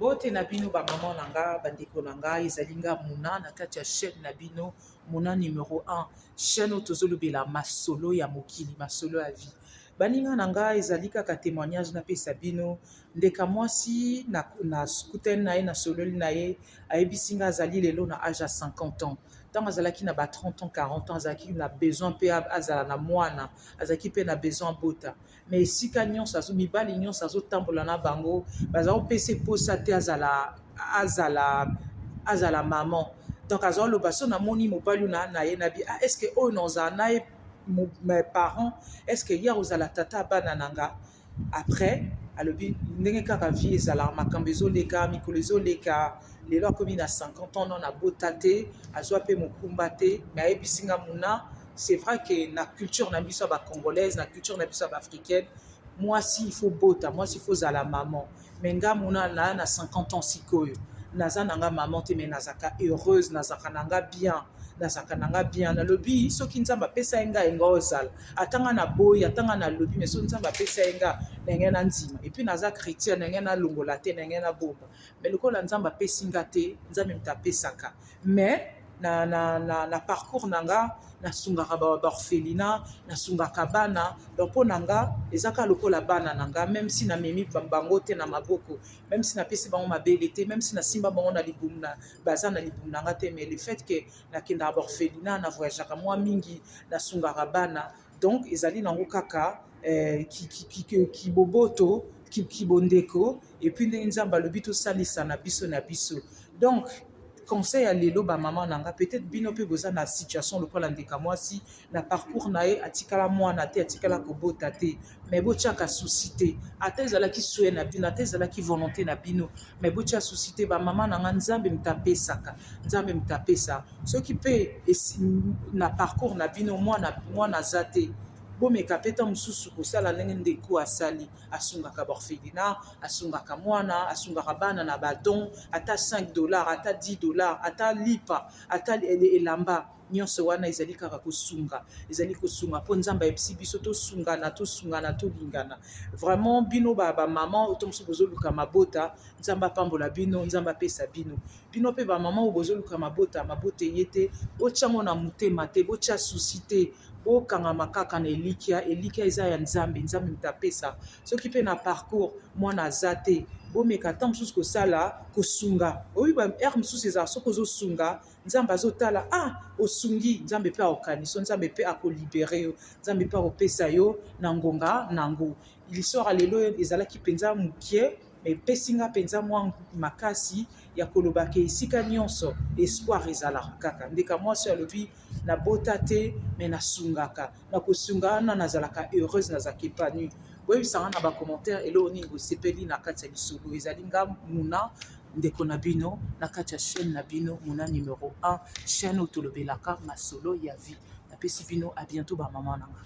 Mbote na bino ba maman na nga, ba ndeko na nga, ezali nga Muna na kati ya chaîne na bino Muna numero 1, chaîne oyo tozolobela masolo ya mokili, masolo ya vie. Baninga na nga, ezali kaka témoignage napesa bino. Ndeka mwasi na, na kutani na ye, nasololi na ye, ayebisi nga azali lelo na age ya 50 ans. Ntango azalaki na ba 30 ans, 40 ans, azalaki na besoin mpe azala na mwana, azalaki mpe na besoin abota. Mais esika nyonso azo, mibali nyonso azotambola na bango, baza kopesa posa te azala maman. Donc azoloba so namoni mobali na ye, nabi ah, est ce que oyo nazala na ye mes parents, est ce que ye akozala tata ya bana na nga? Après alobi ndenge kaka vie ezalaka, makambo ezoleka, mikolo ezoleka, lelo akomi na 50 ans, non abota te, azwa mpe mokumba te. Mais ayebisi nga: Muna, c'est vrai que na culture na biso ya bacongolaise, na culture na biso ya baafricaine, mwasi il faut bota, mwasi il faut ozala maman. Mais nga Muna na 50 ans sikoyo, naza na nga maman te, mais nazalaka heureuse, nazalaka na nga bien, nazalaka na nga bien. Nalobi soki Nzambe apesa ye ngai, nga ozala ata nga naboyi, ata nga nalobi, mais soki Nzambe apesa ye nga, ndenge na ndima. Et puis naza chrétien, ndenge nalongola te, ndenge nabomba. Mais lokola Nzambe apesi nga te, Nzambe moto apesaka. Mais na parcours na nga, nasungaka baorphelinat, nasungaka bana. Donc mpo na nga eza kaka lokola bana na nga, même si namemi bango te na maboko, même si napesi bango mabele te, même si nasimba bango na libumu na baza na libumu na nga te. Mais le fait que nakendaka baorphelinat, na voyageaka mwa mingi, nasungaka bana, donc ezali nango kaka kiboboto, kibondeko. Et puis ndenge Nzambe alobi tosalisana biso na biso. Donc conseil ya lelo, bamama na nga, peut-être bino mpe boza na situation lokola ndeka mwasi na parcours na ye, atikala mwana te, atikala kobota te. Mais botiaka souci te, ata ezalaki souhait na bino, ata ezalaki volonté na bino, mais botia souci te, bamama na nga. Nzambe moto apesaka, Nzambe moto apesa. Soki mpe na parcours na bino mwana, mwana aza te, bomeka mpe ta mosusu kosala ndenge ndeko asali, asungaka baorphelinat, asungaka mwana, asungaka bana na badon, ata 5 $, ata 10 $, ata lipa, ata elamba. Nyonso wana ezali kaka kosunga, ezali kosunga, mpo Nzambe ayebisi biso tosungana, tosungana, tolingana. Vraiment bino bamama to mosusu bozoluka mabota, Nzambe apambola bino, Nzambe apesa bino. Bino mpe bamama oyo bozoluka mabota, mabota eye te, botyango na motema te, botya souci te, bokangama kaka na elikya. Elikya eza ya Nzambe, Nzambe moto apesa. Soki mpe na parcours mwana aza te, bomeka ata mosusu kosala kosunga. Oyo heure mosusu ezala soki ozosunga, Nzambe azotala: ah, osungi. Nzambe mpe akokanisa, Nzambe mpe akolibérer yo, Nzambe mpe akopesa yo na ngonga nango. L'histoire lelo ezalaki mpenza mokie, epesi nga mpenza mwa makasi ya koloba ke esika nyonso espoir ezalaka kaka. Ndeka mwasi alobi nabota te, mais nasungaka, na kosunga wana nazalaka heureuse, nazalaka épanouie. Boyebisanga na bacommentaire eloko nini bosepeli na kati ya lisolo. Ezali nga Muna, ndeko na bino, na kati ya chaîne na bino Muna numero 1, chaîne oyo tolobelaka masolo ya vie. Napesi bino à bientôt, bamama na nga.